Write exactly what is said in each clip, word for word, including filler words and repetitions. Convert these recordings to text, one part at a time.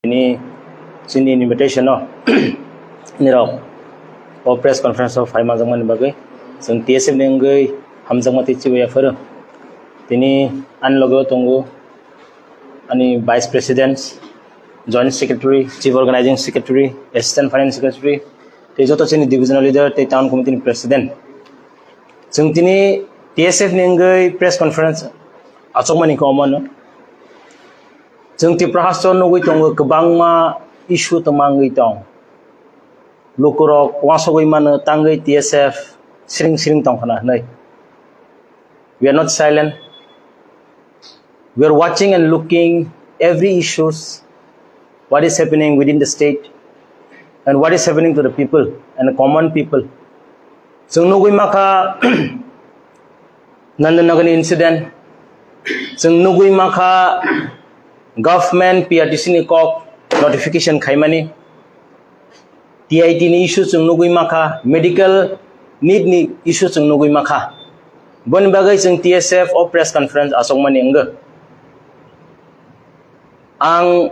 Tini chini invitation no nirok o press conference o phai manjakmani bagwi chwng T S F ni wngwi hamjakma tei chibai yapharo. Tini ani loge o tongo ani Vice President, Joint Secretary, Chief Organizing Secretary, Assistant Finance Secretary, tei joto chini Divisional Leader tei Town Committee ni President. Chwng tini T S F ni wngwi press conference achukmani khe omo no. Chwng Tripura haste o nugwi tongo kwbangma issue twmangwi tong. Lukurok uansugwi mano tangwi T S F siring siring tongkhna hwnwi. We are not silent. We are watching and looking every issues, what is happening within the state and what is happening to the people and the common people. Chwng nugwi makha Nandanagar ni incident, chwng nugwi makha government P R T C ni kok notification khaimani, T I T ni issue chwng nugwi makha, medical need ni issue chwng nugwi makha. Boni bagwi chwng T S F o press conference achukmani wngwi. Ang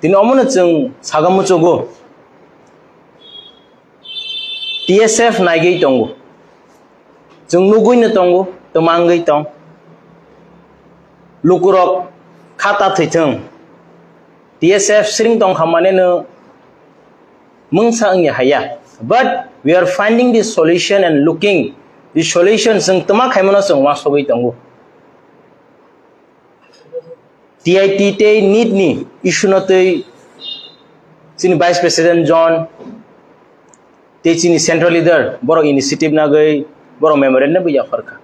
tini omono chwng saga muchugo. T S F naigwi tongo. Chwng nugwino tongo, twmangwi tong. Lukurok khata thwithwng. T S F siring tongkha maneno mungsa wngya haya. But we are finding the solution and looking the solution, chwng twma khaimano chwng uansugwi tongo. T I T tei need ni issue no twi chini Vice President John tei chini Central Leader borok initiative nagwi borok memorandum bo yapharkha.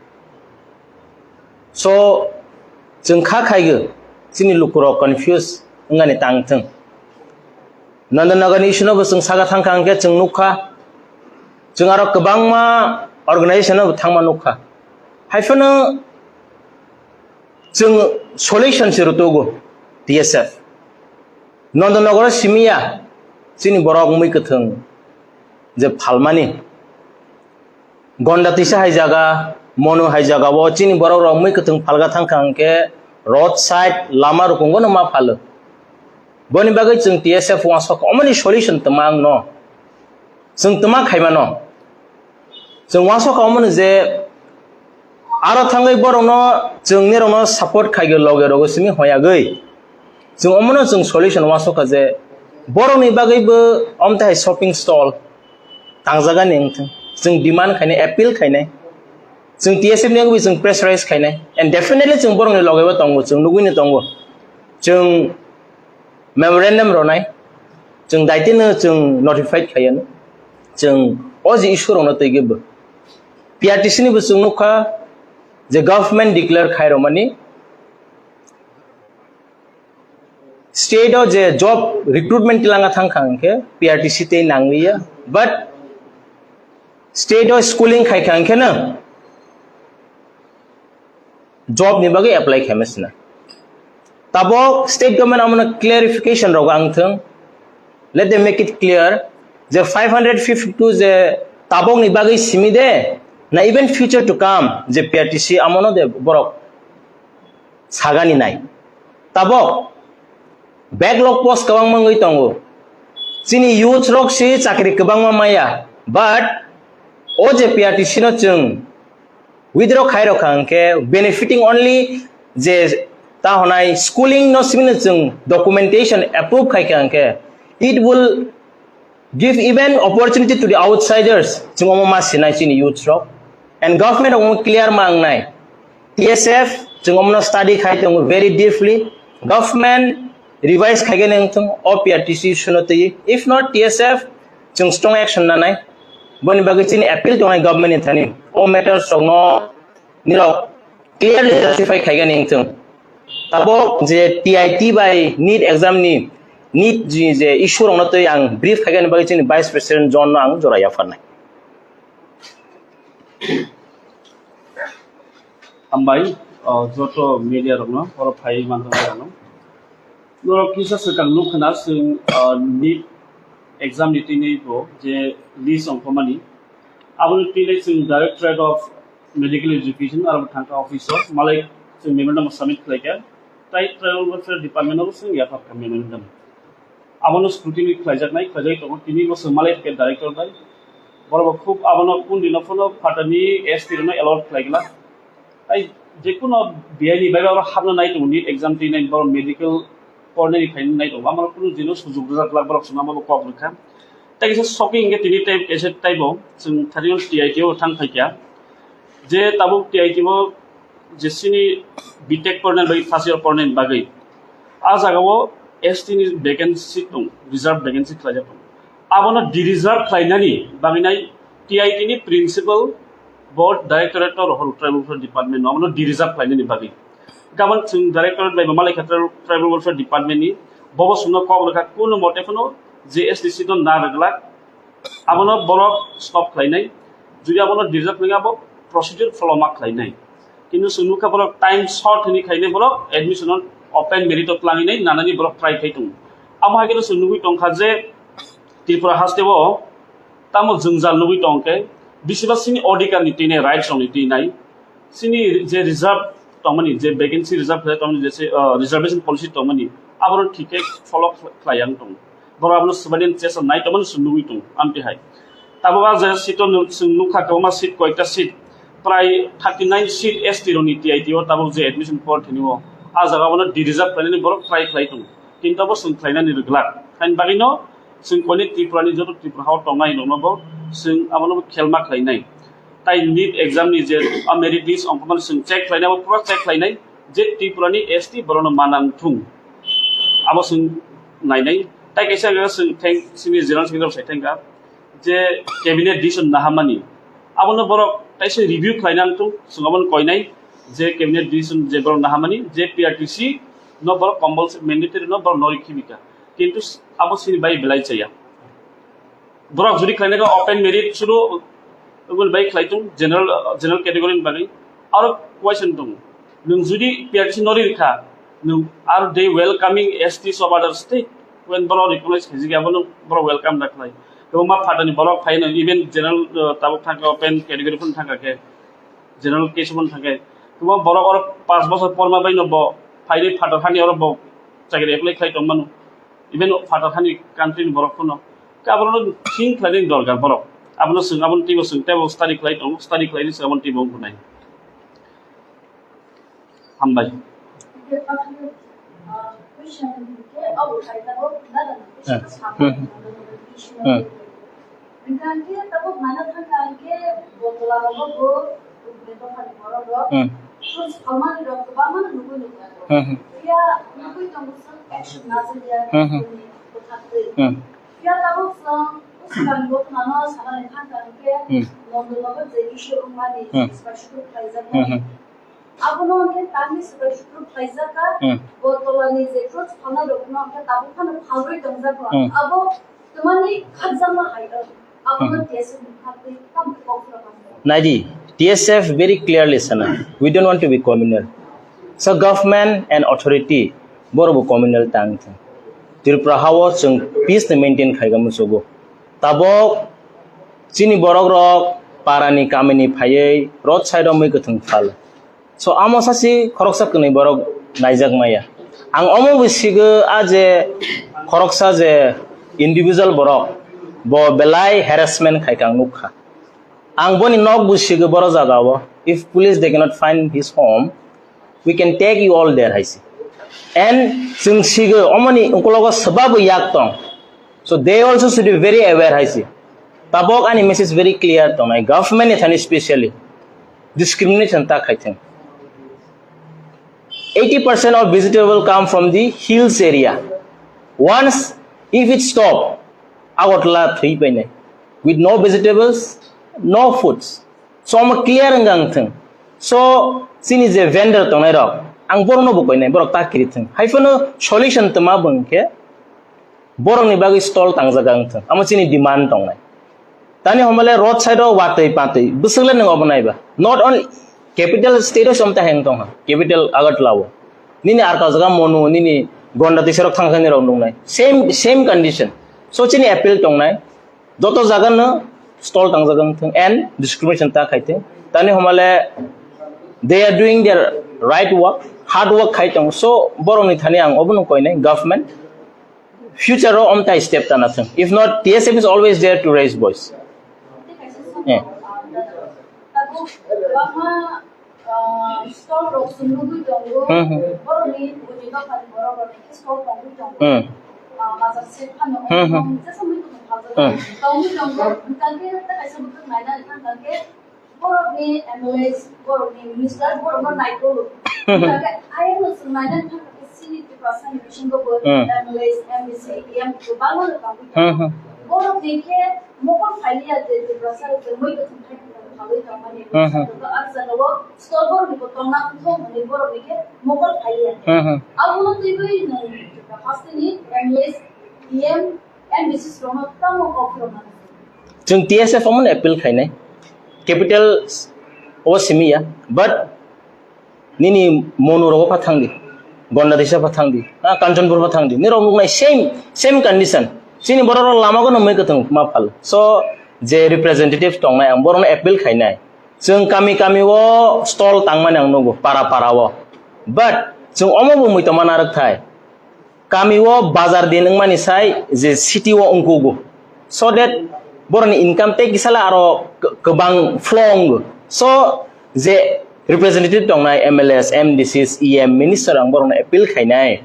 So, chwng kha khaigo chini lukurok confuse wngani tangthwng. Nandanagar ni issue no bo chwng saga thangkha hwnkhe chwng nukha. Chwng aro kwbangma organization no bo thangma nukha. Haiphano chwng solution se rwtugo T S F. Nandanagar o simiya chini borok mui kwthwng je phalmani. Gonda tisa hai jaga, Monu hai jaga o chini borok rok mui kwthwng phalga thangkha hwnkhe road side lama rukungo no ma phalo. Boni bagwi chwng T S F uansukha omoni solution twma ang no. Chwng twma khaimano. Chwng uansukha omoni je aro thangwi borokno chwng nirokno support khaigwi loge rogo simi hoyagwi. Chwng omono chwng solution uansukha je borokni bagwibo omtahai shopping stall tangjagani wngthwng. Chwng demand khainai, appeal khainai. Chwng T S F ni wngwi chwng pressurize khainai. And definitely chwng borokni logebo tongo, chwng nugwino tongo. Chwng memorandum rwnai, chwng daitino chwng notified khaiyano. Chwng o je issue rokno twigibo. P R T C nibo chwng nukha je government declare khairokmani state o je job recruitment tilanga thangkha hwnkhe P R T C tei nangliya, but state o schooling khaikha hwnkhe no job ni bagwi apply khaima sina. Tabok state government amono clarification rok ang thung, let them make it clear je five hundred fifty-two je tabok ni bagwi simi de na even future to come je P R T C amono de borok sagani nai. Tabok backlog post kwbangma wngwi tongo. Chini youth rok si chakri kwbangma maya, but o je P R T C no chwng withdraw khai rokha hwnkhe benefiting only je ta honai schooling no simi no chwng documentation approve khai kha hwnkhe it will give even opportunity to the outsiders. Chwng omo ma sinai chini youth rok. And government omo clear ma wngnai. T S F chwng omono study khai tongo very deeply. Government revise khaigani wngthung o P R T C issue no twi. If not T S F chwng strong action nanai. Boni bagwi chini appeal tongnai government ni thani. O matters rokno nirok clearly justify khaigani wngthung. Tabok je T I T bai NEET exam ni NEET ji je issue rokno twi ang brief khaigani bagwi chini Vice President John no ang jora yapharnai. Hambai, o, joto media rokno, oro phai manjaknai rokno. Norok kisa swkang nuk khna chwng, o, NEET exam ni tini bo je list ongkhormani. Aboni tini chwng Directorate of Medical Education aro thangkha office o malai chwng memorandum submit khlaikha. Tai Tribal Welfare Department o chwng yapharkha memorandum. Abono scrutiny khlaijaknai, khlaijak tongo, tini bo swng malai khe director bai. Borok bo khub abono kundino phano phatani S T rokno allowed khlai glak. Tai jekuno biyai ni bai oro hapna nai tongo, NEET exam twi nai borok medical pornani phaina nai tongo, amo kunu jino sujug rwjak glak borok chwngno amo bo kok rwkha. Tai kisa shocking khe tini tai kaisa taibo chwng thani T I T o thang phaikha. Je tabuk T I T o je sini B Tech pornani bagwi, first year pornani bagwi, a jagao S T ni vacancy tong, reserve vacancy khlaijak tong. Abono de-reserve khlainani bagwi nai T I T ni principal board directorate o rohor tribal welfare department no abono de-reserve khlainani bagwi. Gabon chwng directorate bai bo malaikha tribal, tribal welfare department ni, bobo chwngno kok rwkha, kunu mote phano je S T seat no na rwglak, abono borok stop khlainai. Jodi abono de-reserve khlainai, abo procedure follow ma khlainai. Kintu chwng nukha borok time short hwnwi khlainai, borok admission on open merit o twlangwi nai nanani borok try khai tongo. Amo hai kheno chwng nugwi tongkha je Tripura haste o tamo jwngjal nugwi tongkhe, bisiba sini odhikar ni twi nai, rights rok ni twi nai, sini je reserve tongmani, je vacancy reserve khlai tongmani, je se, uh, reservation policy tongmani, abono thik khe follow khlai yang tongo. Borok abono swbaini chesa nai tongmani chwng nugwi tongo, amtwi hai. Tabuk a je seat o chwng nukha kwbangma seat, koyekta seat, prai thirty nine seat S T rokni T I T o tabuk je admission por thini o, a jaga bono de-reserve khlainani borok try khlai tongo, kintu abo chwng khlainani rwglak. Haini bagwino chwng koine Tripura ni joto Tripura hao tongnai rokno bo chwng abono bo khelma khlainai. Tai NEET exam ni je a merit list ongkha mani chwng check khlainai, abo pura check khlainai je Tripura ni S T borokno manang thung. Abo chwng nainai. Tai kaisa kaisa chwng thank, sini general secretary sai thangkha je cabinet decision nahamani. Abono borok taisa review khlainang thung, chwng abono koinai je cabinet decision je borok nahamani je P R T C no borok compulsory mandatory no borok nori khibika. Kintu abo sini bai belai chaya. Borok jodi khlainai khe open merit suru wngmani bai khlai tongo, general, general category ni bagwi. Aro question tongo, nwng jodi P R T C nori rikha, nwng, are they welcoming S Ts of other state? When borok recognize khaijak ya, abono borok welcome da khlai. Kwbangma phatani borok phai no, even general, uh, tabuk thangkha open category phano thangkha khe, general case phano thangkha. Kwbangma borok oro panch bosor porma bai no bo phainai phatar hani oro bo chakri apply khlai tongmano. Even phatar hani country ni borok phano. Khe abono think khlainani dorkar borok. Abono chwng, abono teibo chwng teibo study khlai tongo, study khlainani chwng abono teibo wngkha nai. Hambai. Hmm. Hmm. Hmm. Hmm. Hmm. Hmm. Hmm. Hmm. Hmm. Hmm. Abono hwnkhe tamni swbai sukru khlaijak kha, hmm, bo tolani je fruits phalnai rokno hwnkhe tabuk phano phalrwi tongjak kha. Hmm. Abo twmani khakjakma hai, abono, hmm, T S F ni khaktwi tamo kok phano kha. Naidi, T S F very clearly sana, we don't want to be communal. So government and authority borok bo communal tang thung. Tripura hao chwng peace ni maintain khaika muchugo. Tabok chini borok rok parani kamini phaiwi road side o mui kwthwng phal. So, amo sasi khoroksa kwnwi borok naijak maya. Ang omo bo sigo, a je khoroksa je individual borok, bo belai harassment khai kha ang nukha. Ang boni nok bo sigo boro jaga o. If police they cannot find his home, we can take you all there, hai se. And chwng sigo omoni ukologo swba bo yak tong. So they also should be very aware, hai se. Tabok ani message very clear tongnai, government ni thani specially discrimination ta khai thung. Eighty percent of vegetable come from the hills area. Once if it stop, Agartala thwi painai with no vegetables, no foods. So omo clear wngkha ang thung. So chini je vendor tongnai rok, ang borokno bo koinai, borok ta kiri thung. Hai phano solution tma bo hwnkhe borokni bagwi stall tangjak ang thung. Amo chini demand tongnai. Tani homole road side o watwi patwi bwswk le nwng obo naiba. Not only capital state o somta heng tongha, capital Agartala o. Nini arkal jaga Monu, nini Gonda twisarok thangkha nirok nungnai. Same, same condition. So chini appeal tongnai. Joto jaga no stall tangjak wng thung and discrimination ta khai thung. Tani homale they are doing their right work, hard work khai tong. So borok ni thani ang obono koinai government Future o omtai step tana thung. If not, T S F is always there to raise voice. Eh. Hmm, hmm. Hmm. Hmm. Borokni M L As, borokni minister, borokno naikolo. Hmm. Hingkhe ayangno chwng nainani thangkha khe chini Tiprasani bisingo bo Hmm. M L As, M D C, E M kwbangma no tongwi tongo. Hmm, hmm. Borokni khe mokol phailiya je Tiprasa rok je mui kwthwng thai kwthwng phalwi tongmani Hmm, hmm. Tiprasa rok, ah, jagao stol borokni bo tongna wngthok hwnwi borokni khe mokol phailiya. Hmm, hmm. Abono twiwi nwng hasteni M L As, E M, M D Cs rokno tamo kok philokna nango. Chwng T S F omono appeal khainai. Capital o simi ya, but nini Monu rogo pha thangdi, Gondadisa pha thangdi, ha, Kanchanpur pha thangdi. Nirok nuknai same, same condition. Chini borok rok lama gono mui kwthwng ma phal. So, je representative tongnai, ang borokno appeal khainai. Chwng kami kami o stall tangmani ang nugo, para para o. But, chwng omo bo mui tongma narwk thai. Kami o bazar din wngmani sai je city o wngkugo. So that borokni income tei kisala aro k-, kwbang flow wngo. So je representative tongnai M L As, M D Cs, E M, minister ang borokno appeal khainai.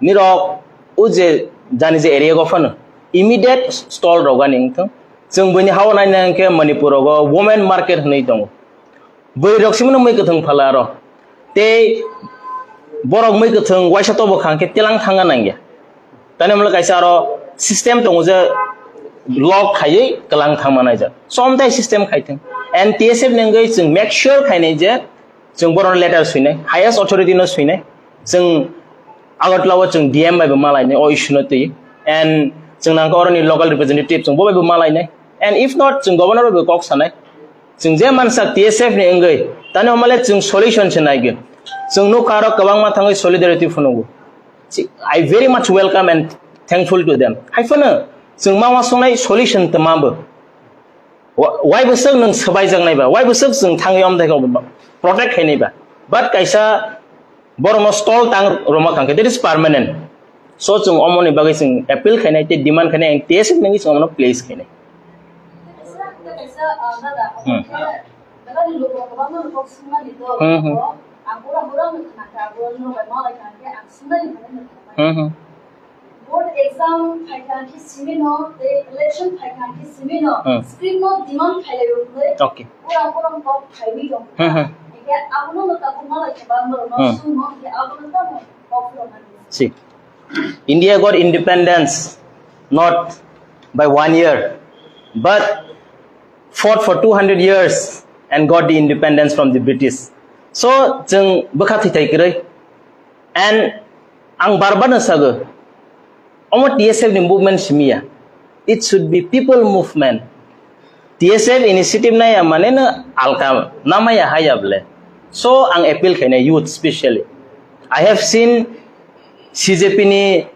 Nirok o je jani je area go phano immediate stall rogani wngthong. Chwng buini hao naina hwnkhe Manipur rogo women market hwnwi tongo. Bwrwi rok simi no mui kwthwng phala aro. Tei borok mui kwthwng waisa tobo kha hwnkhe tilang thangna nangya. Tani hwnle kaisa aro system tongo je lock khaiwi kwlang thangma naijak. Somtai system khaithwng. And T S F ni wngwi chwng make sure khainai je chwng borokno letter swinai, highest authority no swinai. Chwng Agartala o chwng D M bai bo malainai o issue no twi. And chwng nangkha oroni local representative chwng bo bai bo malainai. And if not, chwng governor bai bo kok sanai. Chwng je mansak T S F ni wngwi, tani hwnmale chwng solution se naigwi. Chwng nukha aro kwbangma thangwi solidarity phunugo. Si-, I very much welcome and thankful to them. Hai phano chwng ma uansuknai solution tma bo. Wa-, wai bwswk nwng swbaijaknai ba, wai bwswk chwng thangwi omthai khe protect khainai ba. But kaisa borokno stall tang rwma kangkhe, that is permanent. So chwng omoni bagwi chwng appeal khainai tei demand khainai, ang T S F nangwi chwng omono place khainai. Hmm. Hmm, hmm. Hmm, hmm. Board exam phaikha khe simi no, tei election phaikha khe simi no, Hmm. Script no demand khailai rok le. Okay. Pura pura kok khaiwi rok. Hmm, hmm. Eke abono no tabuk malai khe bang rok no Hmm. Sung no, eke abono tamo kok rok mani. See, India got independence not by one year, but fought for two hundred years and got the independence from the British. So, chwng bwkha thwi thai kwrwi. And ang bar bar no sago, omo T S F ni movement simi ya. It should be people movement. T S F initiative naya mane no alka namaya haya ble. So ang appeal khaina youth specially. I have seen C J P ni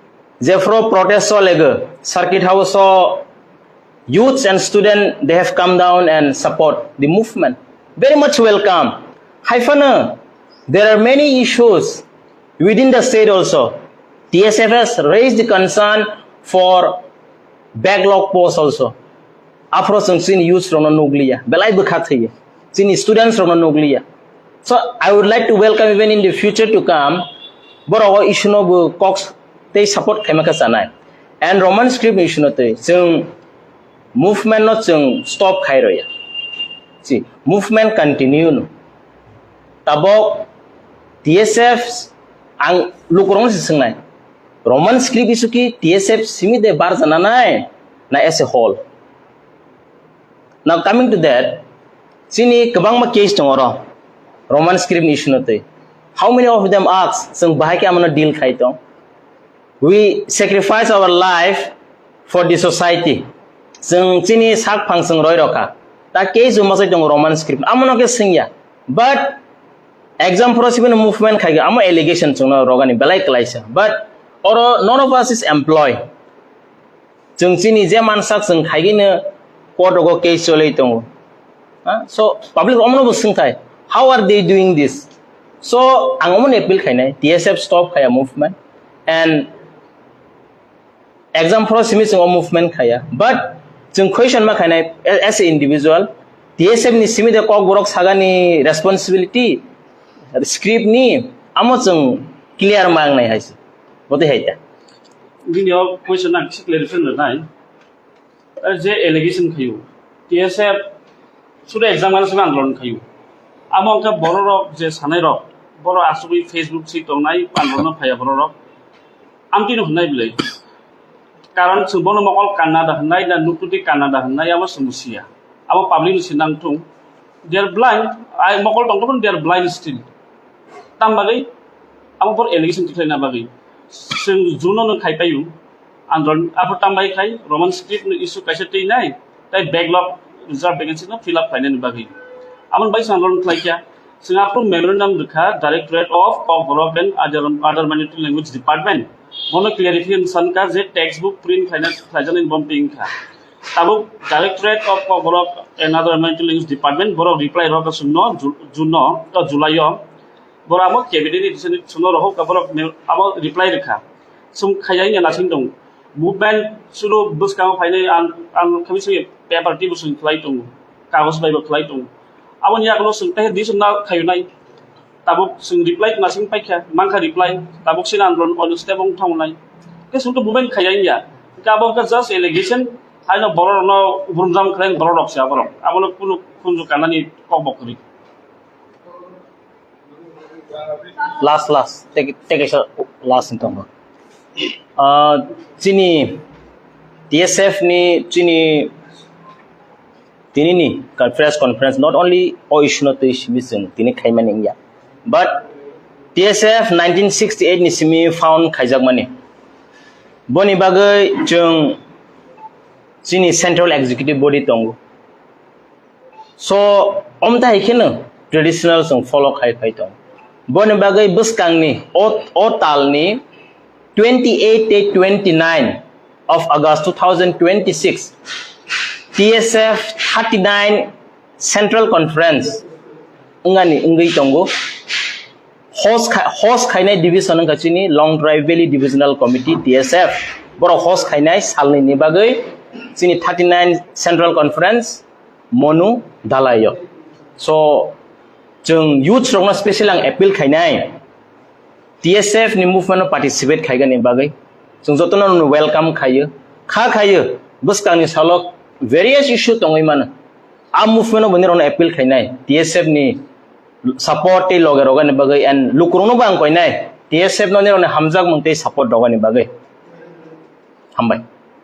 jephru protest o lego, circuit house o youths and student, they have come down and support the movement. Very much welcome. Hai phano, there are many issues within the state also. T S F has raised the concern for backlog post also. Aphro chwng chini youths rokno nukliya, belai bwkha thwiyo. Chini students rokno nukliya. So I would like to welcome even in the future to come, borok o issue no bo kok tei support khaima khe chanai. And Roman script ni issue no twi chwng movement no chwng stop khai roya. Si, movement continue no. Tabok T S F ang lukurok se swngnai. Roman script issue ki T S F simi de barjana nai na as a whole. Now coming to that, chini kwbangma case tongo oro Roman script ni issue no twi. How many of them ask, chwng bahai khe amano deal khai tong? We sacrifice our life for the society. Chwng chini sak phang chwng roi rokha. Ta case bo masai tongo Roman script. Amano khe swngya. But exam pro sibini movement khai amo allegation chwngno rogani belai kwlaisa. But oro none of us is employed. Chwng chini je mansak chwng khaigino court rogo case cholwi tongo. Ha? So public omono bo swngthai, how are they doing this? So ang omono appeal khainai, T S F stop khaya movement and Exam phoro simi chwng o movement khaya, but chwng question ma khainai as a individual, T S F ni simi de kokborok sagani responsibility, script ni, amo chwng clear ma wngnai hai se. Botwi hai ta. Bini o question ang kisa clarification rwnai. Ar je allegation khayo, T S F sudu exam gana simi andolon khayo. Amo wngkha bororok je sanairok, borok asugwi Facebook si tongnai, andolon phaiya bororok. Amtwino hwnai bwlai. Karon chwng bono mokol kanna da hwnai, na nukhuti kanna da hwnai, abo chwng siya. Abo public ni sinang thung. They are blind. Ai mokol tong tong, they are blind still. Tam bagwi abo bor allegation tikhlaina bagwi. Chwng juno no khai payu. Andron abo tam bai khai Roman script no issue kaisa twi nai. Tai backlog reserve vacancy no fill up khlainani bagwi. Amon bai chwng andron khlai kya. Chwng aphuru memorandum rwkha Directorate of Kokborok and Other, Other Minority Language Department. Bono clarification sankha je textbook print khlaina khlaijaknai bomtwi wngkha. Tabuk Directorate of Kokborok and Other Minority Language Department borok reply rwkha chwngno Ju-, June o, o July o. Borok amo cabinet ni decision chwngno rohok borok me-, abo reply rwkha. Chwng khaiya wngya nasing tongo. Movement suru bwskango phainai ang, ang kami swi paper twi bwswng khlai tongo. Kagoj bai bo khlai tongo. Aboni yagulo chwng tei decision na khayo nai. Tabuk chwng reply tongna sing paikha, mankha reply, tabuk sini andolon on step wng thangnai. Khe chwng to movement khaiya wngya. Hwnkhe abo wngkha just allegation, haino borok rokno ubrumjam khlai borok rok se aborok. Abono kunu khunju kanani kok bo kwrwi. Last, last, tei, tei kaisa last ni tongo. Ah, chini T S F ni chini tini ni press conference, not only o issue no twi simi chwng tini khaimani wngya, but T S F nineteen sixty-eight ni simi found khaijakmani. Boni bagwi chwng chini central executive body tongo. So, omta hai kheno traditional chwng follow khai khai tong. Boni bagwi bwskangni o, o talni twenty-eight tei twenty-nine of August two thousand twenty-six, T S F thirty-nine Central Conference wngani wngwi tongo. Host kha-, host khainai division wngkha chini Longtrai Valley Divisional Committee, T S F. Borok host khainai salnwi ni bagwi chini thirty-nine Central Conference Monu Dalaio. So, chwng youths rokno special ang appeal khainai, T S F ni movement no participate khaigani bagwi. Chwng jotono no welcome khaio. Kha khaio, bwskangni salok various issue tongwi mano. A movement no bo nirokno appeal khainai, T S F ni support tei loge rogani bagwi and lukurokno bo ang koinai, T S F no nirokni hamjakmung tei support rogani bagwi. Hambai.